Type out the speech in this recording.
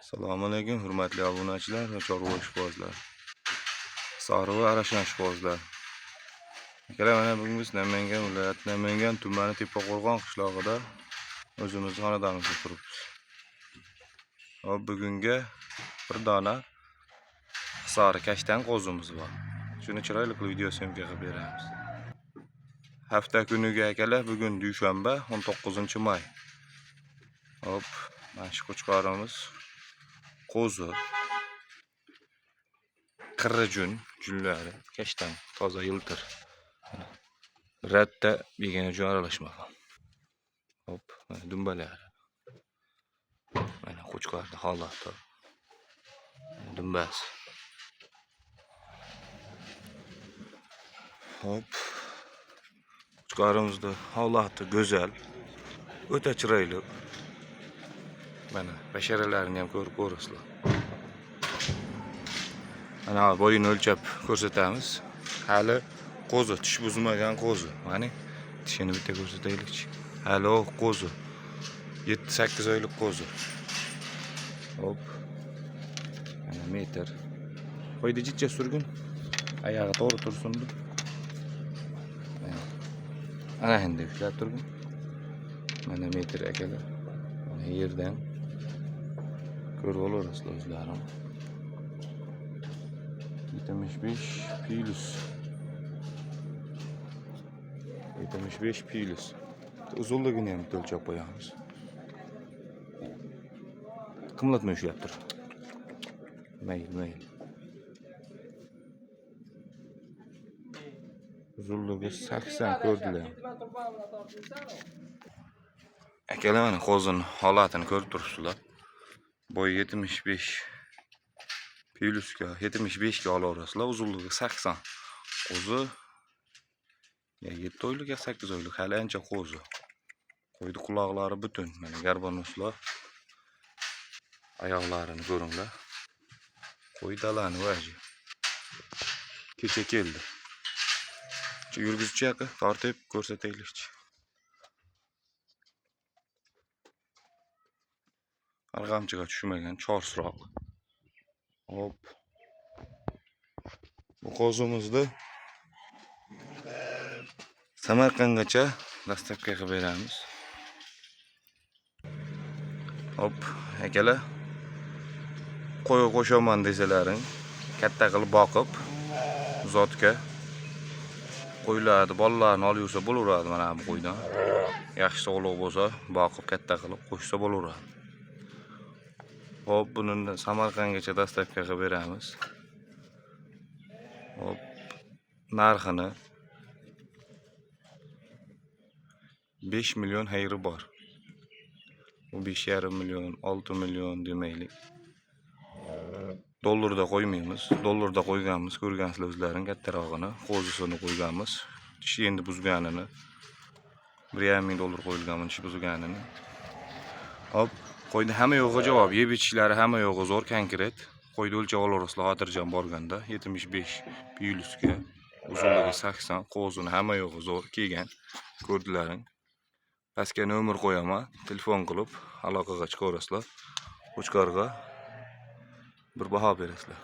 Assalomu alaykum, hurmatli obunachilar va chorva ishqibozlar. Sori va Arashan ishqibozlar. Akalar, mana bugun biz Namangan viloyati, Namangan tumani Tepaqo'rg'on qishlog'ida o'zimizni xonadonimizda turibmiz. Hop, bugungi bir dona Hisori kashtan qo'zimiz bor. Shuni chiroyli qilib video syomka qilib beramiz. Hafta kuniga, akalar, bugun dushanba, 19-may. Hop, mana shu qo'chqorimiz qo'zi. Qirri jun, junlari kashtan, toza yiltir. Radda begona jun aralashmagan. Hop, mana dumbalari. Mana qo'chqorni holati. Dumbasi. Hop. Qo'chqorimizni holati go'zal. O'ta chiroyli. Mana basharalarini ham ko'rib ko'rasizlar. Mana bo'yini o'lchab ko'rsatamiz. Hali qo'zi, tish buzmagan qo'zi. Mana tishini bitta ko'rsataylikchi. Hali o qo'zi. 7-8 oylik qo'zi. Hop. Mana metr. Qo'ydi jicha surgun. Oyog'i to'g'ri tursin. Ana endi ushlab turgin. Mana metr, akalar. Mana yerdan ko'rib olaverasizlar o'zlaring. 75 plus. 75 plus. Uzunligini ham bitta o'lchab qo'yamiz. Qimlatmay ushlab tur. Mayli, mayli. Uzunligi 80 ko'rdilar. Akalar, mana qo'zini holatini ko'rib turibsizlar. Bo'yi 75 plusga, 75 ga olaverasizlar. Uzunligi 80. Qo'zi ya 7 oylik ya 8 oylik, hali ancha qo'zi. Qo'ydi quloqlari butun. Mana garbanoslar. Oyoqlarini ko'ringlar. Qo'y dalani vaji. Kecha keldi. Shu yurgizchi yoqqa tortib ko'rsataylikchi. Arg'amchiga tushmagan, chorsroq. Hop. Bu qo'zimizni Samarqandgacha доставка qilib beramiz. Hop, akalar. Qo'y qo'shaman desalaring, katta qilib boqib, zotga qo'ylarni, bolalarni olib yursa bo'laveradi mana bu qo'ydan. Yaxshi sog'liq bo'lsa, boqib katta qilib qo'shsa bo'laveradi. Hop, buni Samarqandgacha доставка qilib beramiz. Hop, narxini 5 million xayri bor. Bu 5,5 million, 6 million demaylik. Dollarda qo'ymaymiz. Dollarda qo'yganmiz, ko'rgansizlar o'zlaring kattarog'ini, qo'zisini qo'yganmiz. Tishi endi buzganini. 1,5 ming dollar qo'yilgan tishi buzganini. Hop, qo'ydi hamma yo'g'i javob. Yeb ichishlari hamma yo'g'i zo'r, konkret. Qo'ydi o'lchab olaverasizlar xotirjam borganda. 75 plusga, uzunligi 80, qo'zini hamma yo'g'i zo'r kelgan. Ko'rdilaring. Pastga nomer qo'yaman, telefon qilib aloqaga chiqaverasizlar. Qo'chqorga bir baho berasizlar.